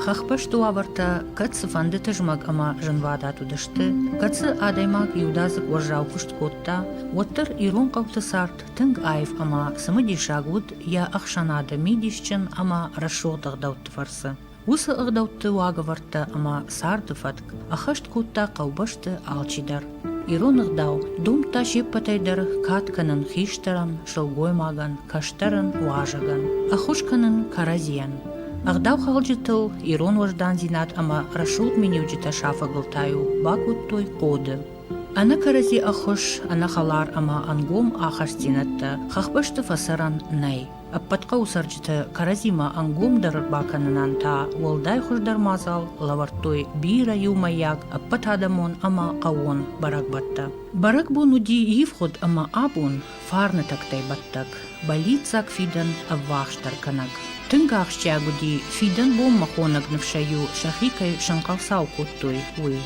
Хӕхбӕсты уавӕртӕ кӕд цыфӕнды тызмӕг ӕмӕ зынвадат уыдысты, кӕд дзы адӕймаг иудадзыг уӕззау куыст кодта, уӕддӕр ирон хъӕуты цард тынг аив ӕмӕ цымыдисаг уыд йӕ ӕхсӕнады мидисджын ӕмӕ рӕсугъд ӕгъдӕутты фӕрцы. Уыцы ӕгъдӕутты уагӕвӕрдтӕ ӕмӕ царды фӕтк ӕххӕст кодта хъӕубӕсты алчидӕр. Ирон ӕгъдау домдта се ппӕтӕй дӕр кад кӕнын хистӕрӕн, сылгоймагӕн, кӕстӕрӕн, уазӕгӕн, ӕххуыс кӕнын кӕрӕдзийӕн. Ӕгъдаухалджытыл ирон уӕздандзинад ӕмӕ рӕсугъд миниуджытӕ сафӕгыл та-иу бакодтой хъоды. Ӕнӕ кӕрӕдзи ӕххуыс, ӕнӕхӕлар ӕмӕ ӕнгом ахастдзинӕдтӕ хӕхбӕсты фӕцӕрӕн нӕй. Ӕппӕт хъӕуы цӕрджыты кӕрӕдзимӕ ӕнгомдӕр бакӕнынӕн та уӕлдай хуыздӕр мадзал лӕвӕрдтой бирӕ иумӕйаг ӕппӕтадӕмон ӕмӕ хъӕууон бӕрӕгбӕттӕ. Бӕрӕгбон уыди ивгъуыд ӕмӕ абон фарны тӕгтӕй бӕттӕг, бӕллиццаг фидӕн ӕввахсдӕр кӕнӕг. Тынг ахсджиаг уыди, фидӕн бонмӕ хонӕг ныфсӕй-иу сӕхи кӕй сӕнхъӕлцау кодтой, уый.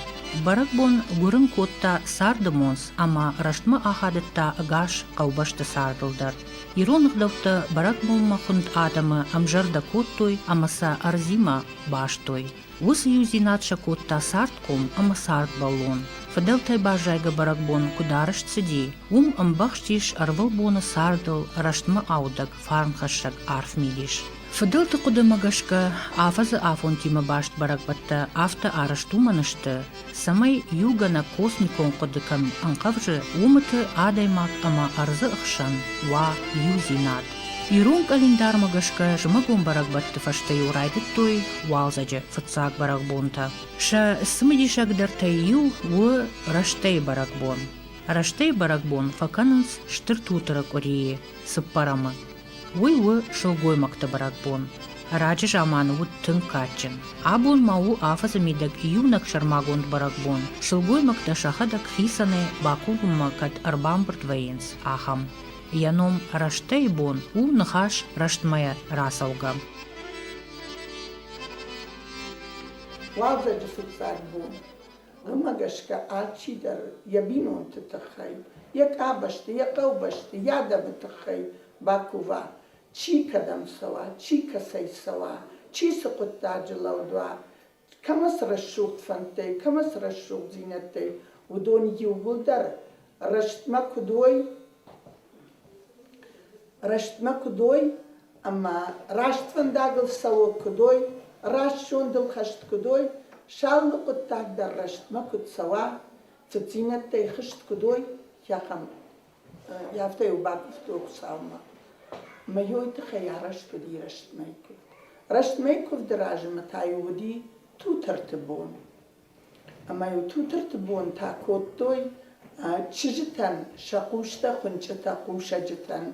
Бӕрӕгбон гуырын кодта царды монц ӕмӕ рӕстмӕ ахадыдта ӕгас хъӕубӕсты цардыл дӕр. Ирон ӕгъдӕуттӕ бӕрӕгбонмӕ хуынд адӕмы ӕмзӕрдӕ кодтой ӕмӕ сӕ ӕрдзимӕ бастой. Уыцы иудзинад сӕ кодта цардхъом ӕмӕ цардбӕллон. Фыдӕлтӕй баззайгӕ бӕрӕгбон куыд арӕзт цыди, уым ӕмбӕхстис ӕрвылбоны цардыл рӕстмӕ аудӕг фарнхӕссӕг арф мидис. Фыдӕлты хъуыдымӕ гӕсгӕ, афӕдзы афонтимӕ баст бӕрӕгбӕттӕ афтӕ арӕзт уымӕн сты, цӕмӕй иугӕнӕг космикон хъуыды кӕм ӕнхъӕвзы, уымыты адӕймаг ӕмӕ ӕрдзы ӕхсӕн уа иудзинад. Ирон къӕлиндармӕ гӕсгӕ зымӕгон бӕрӕгбӕтты фӕстӕ-иу райдыдтой уалдзӕджы фыццаг бӕрӕгбонтӕ. Сӕ цымыдисагдӕртӕй иу у Рӕстӕйы бӕрӕгбон. Рӕстӕйы бӕрӕгбон фӕкӕнынц Стыр Тутыры къуырийы цыппӕрӕмы. Уый у сылгоймӕгты бӕрӕгбон. Раджы заманы уыд тынг кадджын. Абон ма у афӕдзы мидӕг иунӕг сӕрмагонд бӕрӕгбон, сылгоймӕгтӕ сӕхӕдӕг хицӕнӕй бакувынмӕ кӕд ӕрбамбырд вӕййынц, ахӕм. Йӕ ном Рӕстӕйы бон у ныхас рӕстмӕ рацӕугӕ. Уалдзӕджы фыццаг бон. Уымӕ гӕсгӕ алчидӕр йӕ бинонты тыххӕй, йӕ къабӕзты, йӕ хъӕубӕсты, йӕ адӕмы тыххӕй бакува, чи кӕдӕм цӕуа, чи кӕцӕй цӕуа, чи цы хъуыддаджы лӕуд уа, кӕмӕ цы рӕсугъд фӕндтӕй, кӕмӕ цы рӕсугъддзинӕдтӕй, уыдон иууылдӕр рӕстмӕ куыд уой, рӕстмӕ куыд уой ӕмӕ раст фӕндагыл цӕуӕг куыд уой, раст зондыл хӕст куыд уой, сӕ алы хъуыддаг дӕр рӕстмӕ куыд цӕуа, фыддзинӕдтӕй хызт куыд уой, ахӕм афтӕ-иу бакуывтой Хуыцаумӕ. Мӕ йой тыххӕй арӕзт уыди рӕстмӕйы куывд. Рӕстмӕйы куывды размӕ та-иу уыди Тутырты бон. Ӕмӕ-иу Тутырты бон та кодтой чызджытӕн сӕ хъустӕ хуынчъытӕ хъусӕджытӕн.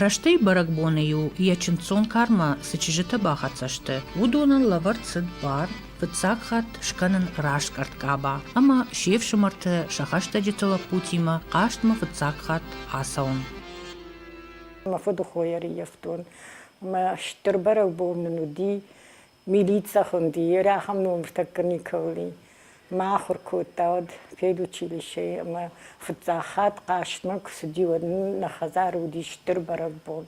Рӕстӕй бӕрӕгбоны-иу йӕ чындздзон кармӕ цы чызджытӕ бахӕццӕ сты, уыдонӕн лӕвӕрд цыд бар фыццаг хатт скӕнын раскъӕрд къаба ӕмӕ се фсымӕрты сӕ хӕстӕджыты лӕппутимӕ хъазтмӕ фыццаг хатт ацӕуын. Мӕ фыдыхойы ӕрыййӕфтон ӕмӕ стыр бӕрӕгбон нын уыди Милицӕ хунди, ахӕм ном ныртӕккӕ никӕуыл и. Мӕ ахуыр кодта уӕд педучилищейы ӕмӕ фыццаг хатт хъазтмӕ куы цыди, уӕд нӕ хӕдзары уыди стыр бӕрӕгбон.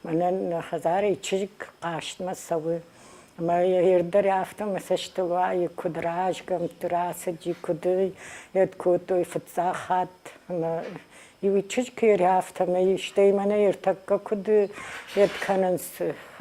Мӕнӕн нӕ хӕдзарӕй чызг хъазтмӕ цӕуы. Ӕмӕ йе афтӕ мӕ цӕстыл уайы, куыд разгӕмтты рацыди, куыд йед кодтой фыццаг хатт. Ӕмӕ Иу чызг афтӕмӕй, стӕй мӕнӕ ӕртӕккӕ куыд ед кӕнынц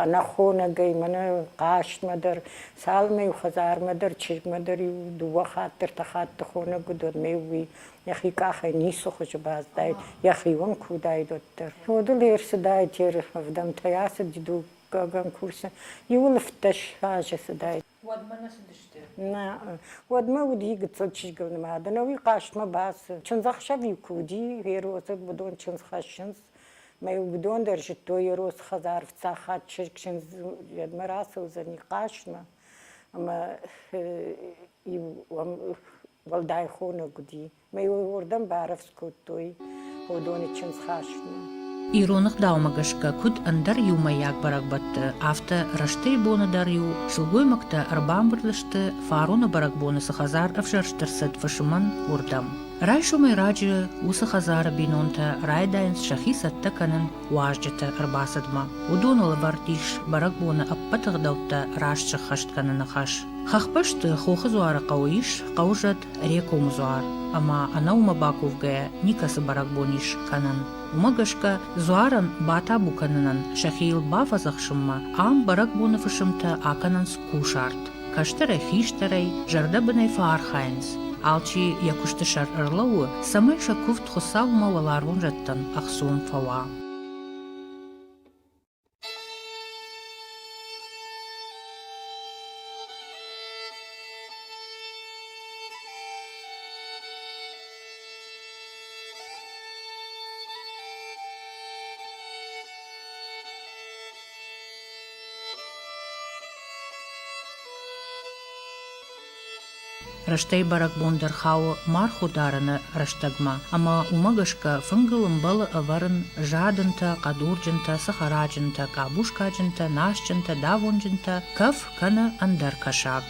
ӕнӕхонӕгӕй, мӕнӕ хъазтмӕ дӕр, цалынмӕ-иу хӕдзармӕ дӕр, чызгмӕ дӕр-иу дыууӕ хатты, ӕртӕ хатты хонӕг уыд, уӕдмӕ-иу уый йӕхи къахӕй ницы хуызы баззадаид, йӕхион куы уыдаид, уӕддӕр. Уӕд ыл ӕрцыдаид ӕвдӕмтӕй ацыди дуккагӕн курсы, иуыл 17 азы цыдаид. Уӕдмӕ нӕ цыдысты? Нӕ, уӕдмӕ уыди гыццыл чызгыл нымад, ӕнӕуи хъазтмӕ бацыд. Чындзӕхсӕв-иу куы уыди, Ерозы уыдон чындз хӕссынц. Мӕ уыдон дӕр зыдтой Ерозы хӕдзар фыццаг хатт чызг чындз уӕдмӕ рацӕудзӕни хъазтмӕ. Ӕмӕ иу уӕлдай хонӕг уыди. Мӕ уырдӕм барӕвдз кодтой уыдоны чындзхастмӕ. Ирон ӕгъдаумӕ гӕсгӕ куыд ӕндӕр иумӕйаг бӕрӕгбӕтты, афтӕ рӕстӕй боны дӕр-иу сылгоймӕгтӕ ӕрбамбырд сты фароны бӕрӕгбоны цы хӕдзар ӕвзӕрст ӕрцыд фысымӕн, уырдӕм. Райсомӕй раджы уыцы хӕдзары бинонтӕ райдайынц сӕхи цӕттӕ кӕнын уазджыты ӕрбацыдмӕ. Уыдоныл ӕвӕрд ис бӕрӕгбоны ӕппӕт ӕгъдӕуттӕ раст сӕххӕст кӕныны хӕс. Хӕхбӕсты Хохы дзуары хъӕуы ис хъӕуызӕд Рекомы дзуар, ӕмӕ ӕнӕ уымӕ бакувгӕйӕ никӕцы бӕрӕгбон ис кӕнӕн. Уымӕ гӕсгӕ дзуарӕн батабу кӕнынӕн сӕхи йыл бафӕдзӕхсынмӕ ам бӕрӕгбоны фысымтӕ акӕнынц кусарт. Кӕстӕрӕй-хистӕрӕй зӕрдӕбынӕй фӕархайынц. Алчи йӕ куысты сӕр ӕрлӕууы, цӕмӕй сӕ куывд Хуыцаумӕ уӕларвон зӕдтӕн ӕхцон фӕуа. Рӕстӕй бӕрӕгбон дӕр хауы мархо дарыны рӕстӕгмӕ, ӕмӕ уымӕ гӕсгӕ фынгыл ӕмбӕлы ӕвӕрын задынтӕ, хъӕдурджынтӕ, цӕхӕраджынтӕ, къабускаджынтӕ, насджынтӕ, давонджынтӕ, кӕф кӕнӕ ӕндӕр кӕсаг.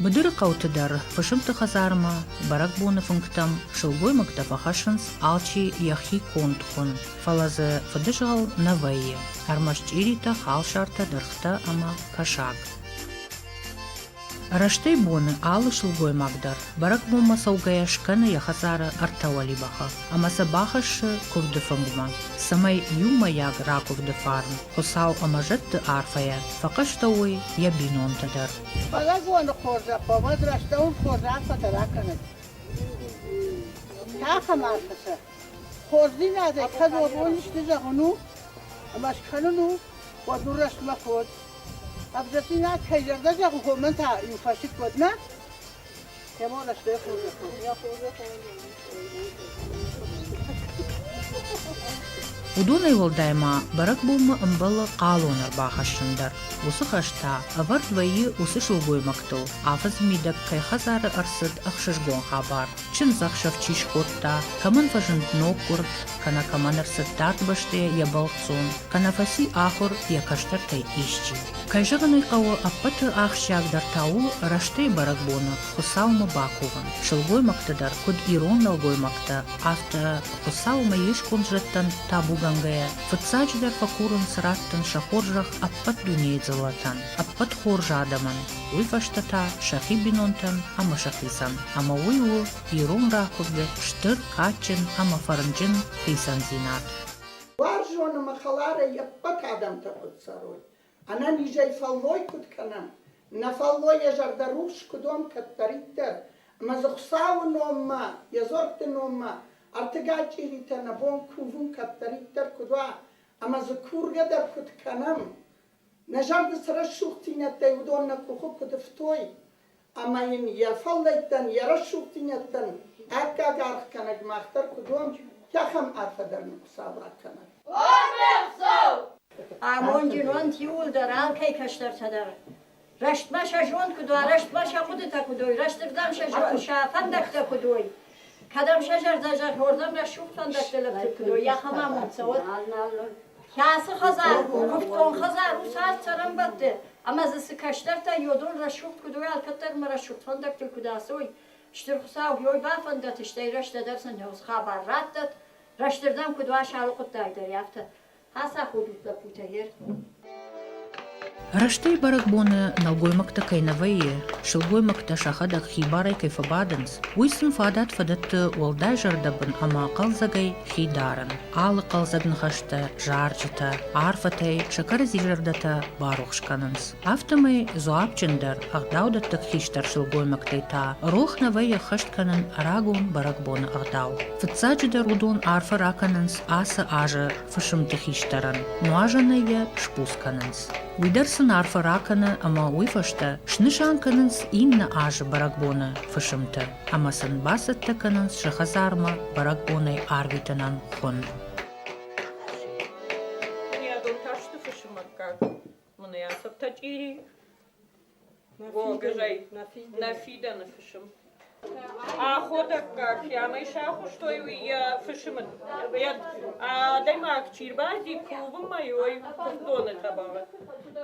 Быдыры хъӕуты дӕр фысымты хӕдзармӕ, бӕрӕгбоны фынгтӕм сылгоймӕгтӕ фӕхӕссынц алчи йӕхи конд хуын, фӕлӕ дзы фыдызгъӕл нӕ вӕййы, ӕрмӕст чъиритӕ, халсартӕ, дыргътӕ ӕмӕ кӕсаг. Рӕстӕй боны алы сылгоймаг дӕр бӕрӕгбонмӕ цӕугӕйӕ скӕны йӕ хӕдзары ӕртӕ уӕлибӕхы ӕмӕ сӕ бахӕссы куывды фынгмӕ, цӕмӕй иумӕйаг ракуывды фарн Хуыцау ӕмӕ зӕдты арфӕйӕ фӕхъӕстӕ уой йӕ бинонтӕ дӕр. Бӕрӕгбоны хорзӕх уӕд рӕстӕуын хорз арфӕтӕ ракӕнӕд. Цахӕм арфӕтӕ? Хорздзинадӕй кӕд уӕ бон исты зӕгъын у ӕмӕ скӕнын у, уӕд у рӕстмӕ фод. Ӕвзӕрдзинад кӕй зӕрдӕ зӕгъы, уымӕн та иу фӕсыкк уӕд нӕ? Темо рӕстӕй хорзӕх Уыдонӕй уӕлдай ма бӕрӕгбонмӕ ӕмбӕлы хъалон ӕрбахӕссын дӕр. Уыцы хӕс та ӕвӕрд вӕййы уыцы сылгоймӕгтыл, афӕдзы мидӕг кӕй хӕдзары ӕрцыд ӕхсызгон хабар, чындзӕхсӕв чи скодта, кӕмӕн фӕзынд ноггуырд, кӕнӕ кӕмӕн ӕрцыд дард бӕстӕйӕ йӕ бӕлццон, кӕнӕ фӕци ахуыр йӕ кӕстӕртӕй исчи. Кӕй зӕгъын ӕй хъӕуы, ӕппӕты ахсджиагдӕр та у рӕстӕй бӕрӕгбоны Хуыцаумӕ бакувын. Сылгоймӕгтӕ дӕр, куыд ирон нӕлгоймӕгтӕ, афтӕ Хуыцаумӕ йе сконд зӕдтӕн табугӕнгӕйӕ, фыццаджыдӕр фӕкурынц раттын сӕ хорзӕх ӕппӕт дунейы дзыллӕтӕн, ӕппӕт хорз адӕмӕн, уый фӕстӕ та сӕхи бинонтӕн ӕмӕ сӕхицӕн. Ӕмӕ уый у ирон ракуывды стыр, кадджын ӕмӕ фӕрнджын хицӕндзинад. Уарзон ӕмӕ хӕларӕй ӕппӕт адӕмтӕ куыд цӕрой, ӕнӕнизӕй фӕллой куыд кӕнӕм, нӕ фӕллойӕ зӕрдӕрухс куыд уӕм кӕддӕриддӕр, ӕмӕ дзы Хуыцауы номмӕ, йӕ дзуӕртты номмӕ ӕртыгай чъиритӕ нӕ бон кувын кӕддӕриддӕр куыд уа, ӕмӕ дзы кургӕ дӕр куыд кӕнӕм, нӕ зӕрды цы рӕсугъддзинӕдтӕй уыдон нӕ къухы куыд ӕфтой, ӕмӕ йын йӕ фӕллӕйттӕн, йӕ рӕсугъддзинӕдтӕн аккаг аргъ кӕнӕг мах дӕр куыд уӕм, ахӕм арфӕ дӕр нын Хуыцау ракӕнӕд. Амонджын уӕнт иууылдӕр, алкӕй кӕстӕртӕ дӕр. Рӕстмӕ сӕ зонд куыд уа, рӕстмӕ сӕ хъуыдытӕ куыд уой, рӕстырдӕм сӕ фӕндӕгтӕ куыд уой, кӕдӕм сӕ зӕрдӕ зӕгъы, рӕсугъд фӕндӕгтӕ лӕгты куыд уой, ахӕм амонд цӕуӕд. Кӕцы хӕдзар, куывддон хӕдзар у цард цӕрӕнбӕтты, ӕмӕ дзы цы кӕстӕртӕ йодон рӕсугъд куыд уой, алкӕддӕр мӕ рӕсугъд фӕндӕгтыл куыд ацӕуой, Стыр Хуыцау йой бафӕндӕт, стӕй рӕстӕдӕр сын хабар раттӕд, рӕстырдӕм куыд уа сӕ алы хъуыддаг дӕр, афтӕ. Ацаходут лӕппутӕ, гъер. Рӕстӕй бӕрӕгбоны нӕлгоймӕгтӕ кӕй нӕ вӕййы, сылгоймӕгтӕ сӕхӕдӕг хибарӕй кӕй фӕбадынц, уый сын фадат фӕдӕтты уӕлдай зӕрдӕбын ӕмӕ хъӕлдзӕгӕй хи дарын. Алы хъӕлдзӕг ныхӕстӕ, зарджытӕ, арфӕтӕй сӕ кӕрӕдзи зӕрдӕтӕ барухс кӕнынц. Афтӕмӕй дзуапджындӕр, ӕгъдаудӕттӕг хистӕр сылгоймӕгтӕй та рох нӕ вӕййы ӕххӕст кӕнын рагон бӕрӕгбоны ӕгъдау. Фыццаджыдӕр уыдон арфӕ ракӕнынц ацы азы фысымты хистӕрӕн, нуазӕнӕй йӕ сбуц кӕнынц. Уый дӕр сын арфӕ ракӕны ӕмӕ уый фӕстӕ снысан кӕнынц иннӕ азы бӕрӕгбоны фысымты ӕмӕ сын бацӕттӕ кӕнынц сӕ хӕдзармӕ бӕрӕгбонӕй арвитынӕн хуын. Адон та сты фысымӕггаг. Мӕнӕ ацӕртӕ чъири. Гогызӕй. Нӕ фидӕны фысым. Аходӕггаг кӕмӕй сахуыстой, уый йӕ фысымы адӕймаг чи рбацыди кувынмӕ, уый куывддоны тӕбӕгъы.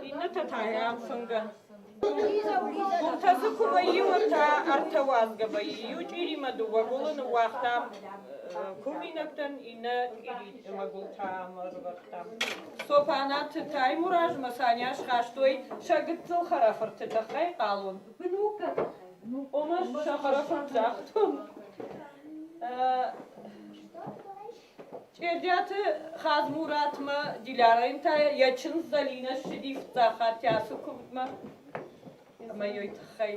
Иннӕтӕ та йӕм фынгӕн. Гуылтӕ дзы куы вӕййы, уӕд та ӕртӕ уадзгӕ вӕййы. Иу чъиримӕ дыууӕ гуылы ныууагътам кувинӕгтӕн, иннӕ чъиримӕ гуылтӕ ӕрывӕрдтам. Цопанаты Таймуразмӕ Саня схастой сӕ гыццыл хӕрӕфырты тыххӕй хъалон. Ома сӕ хӕрӕфырт загътон. Чъерджиаты Хадзмуратмӕ Дилярӕн та йӕ чындз Зӕлинӕ ссыди фыццаг хатт ацы куывдмӕ. Ӕмӕ йой тыххӕй.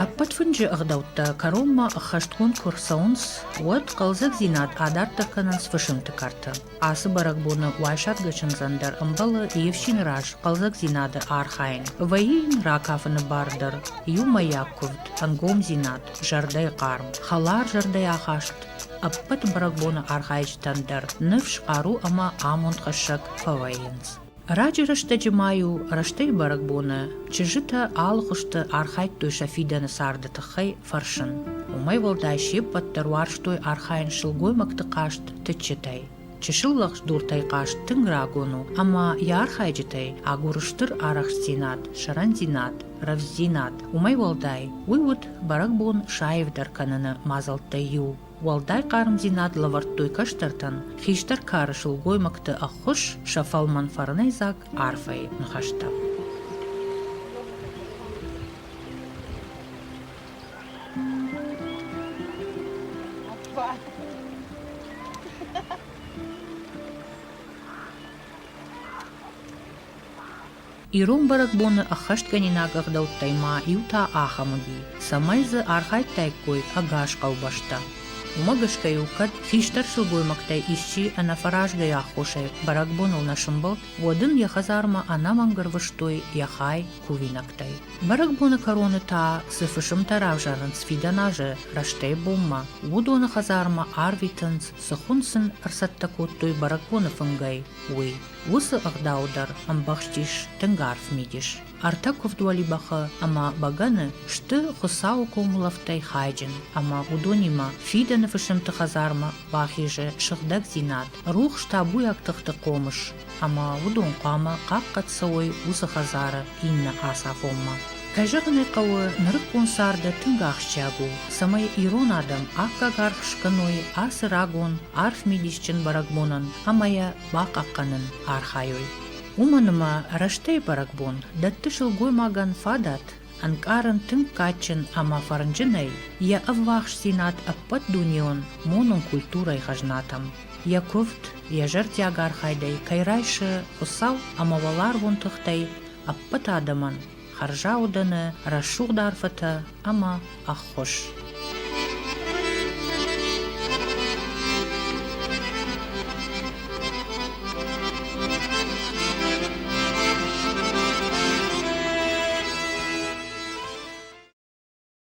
Ӕппӕт фынджы ӕгъдӕуттӕ кӕронмӕ ӕххӕстгонд куы рцӕуынц, уӕд хъӕлдзӕгдзинад адарддӕр кӕнынц фысымты кӕрты. Ацы бӕрӕгбоны уайсадгӕ чындзӕн дӕр ӕмбӕлы йе фсины раз хъӕлдзӕгдзинады архайын. Вӕййы йын ракафыны бар дӕр, иумӕйаг куывд, ӕнгомдзинад, зӕрдӕйы хъарм, хӕлар зӕрдӕйы ахаст ӕппӕт бӕрӕгбоны архайджытӕн дӕр ныфс, хъару ӕмӕ амондхӕссӕг фӕвӕййынц. Раджы рӕстӕджы ма-иу рӕстӕй бӕрӕгбоны чызджытӕ алыхуызты архайдтой сӕ фидӕны царды тыххӕй фӕрсын. Уымӕй уӕлдай се ппӕт дӕр уарзтой архайын сылгоймӕгты хъазт тыччытӕй. Чысыл лӕгъз дуртӕй хъазт тынг рагон у ӕмӕ йӕ архайджытӕй агуры стыр арӕхстдзинад, сӕрӕндзинад, рӕвдздзинад. Уымӕй уӕлдай, уый уыд бӕрӕгбон саивдӕр кӕныны мадзӕлттӕй иу. Уӕлдай хъармдзинад лӕвӕрдтой кӕстӕртӕн хистӕр кары сылгоймӕгты ӕххуыс сӕ фӕлмӕн фӕрнӕйдзаг арфӕйы ныхӕстӕ. Ирон бӕрӕгбоны ӕххӕстгӕнинаг ӕгъдӕуттӕй ма иу та ахӕм уыди, цӕмӕй дзы архайдтаиккой ӕгас хъӕубӕстӕ. Уымӕ гӕсгӕ-иу кӕд хистӕр сылгоймӕгтӕй исчи ӕнӕфӕразгӕйы аххосӕй бӕрӕгбоныл нӕ сымбӕлд, уӕд ын йӕ хӕдзармӕ ӕнӕмӕнг ӕрвыстой йӕ хай кувинӕгтӕй. Бӕрӕгбоны кӕроны та цы фысымтӕ равзарынц фидӕн азы рӕстӕй бонмӕ, уыдоны хӕдзармӕ арвитынц, цы хуын сын ӕрцӕттӕ кодтой бӕрӕгбоны фынгӕй, уый. Уыцы ӕгъдау дӕр ӕмбӕхстис тынг арф мидис. Ӕртӕ куывд уӕлибӕхы ӕмӕ бӕгӕны сты Хуыцауы комулӕфтӕй хайджын, ӕмӕ уыдонимӕ фидӕны фысымты хӕдзармӕ бахизы сыгъдӕгдзинад, рухс табуйаг тыхты хъомыс, ӕмӕ уыдон хъуамӕ хъахъхъӕд цӕуой уыцы хӕдзары иннӕ ацафонмӕ. Кӕй зӕгъын ӕй хъӕуы, нырыккон царды тынг ахсджиаг у, цӕмӕй ирон адӕм аккаг аргъ скӕной ацы рагон, арф мидисджын бӕрӕгбонӕн ӕмӕ йӕ бахъахъхъӕнын архайой. Уымӕн ӕмӕ рӕстӕй бӕрӕгбон дӕтты сылгоймагӕн фадат ӕнкъарын тынг кадджын ӕмӕ фӕрнджынӕй йӕ ӕввахсдзинад ӕппӕтдунеон монон культурӕйы хӕзнатӕм, йӕ куывд, йӕ зӕрдиаг архайдӕй кӕй райсы Хуыцау ӕмӕ уӕларвон тыхтӕй ӕппӕт адӕмӕн хӕрзаудӕны рӕсугъд арфӕтӕ ӕмӕ ӕххуыс.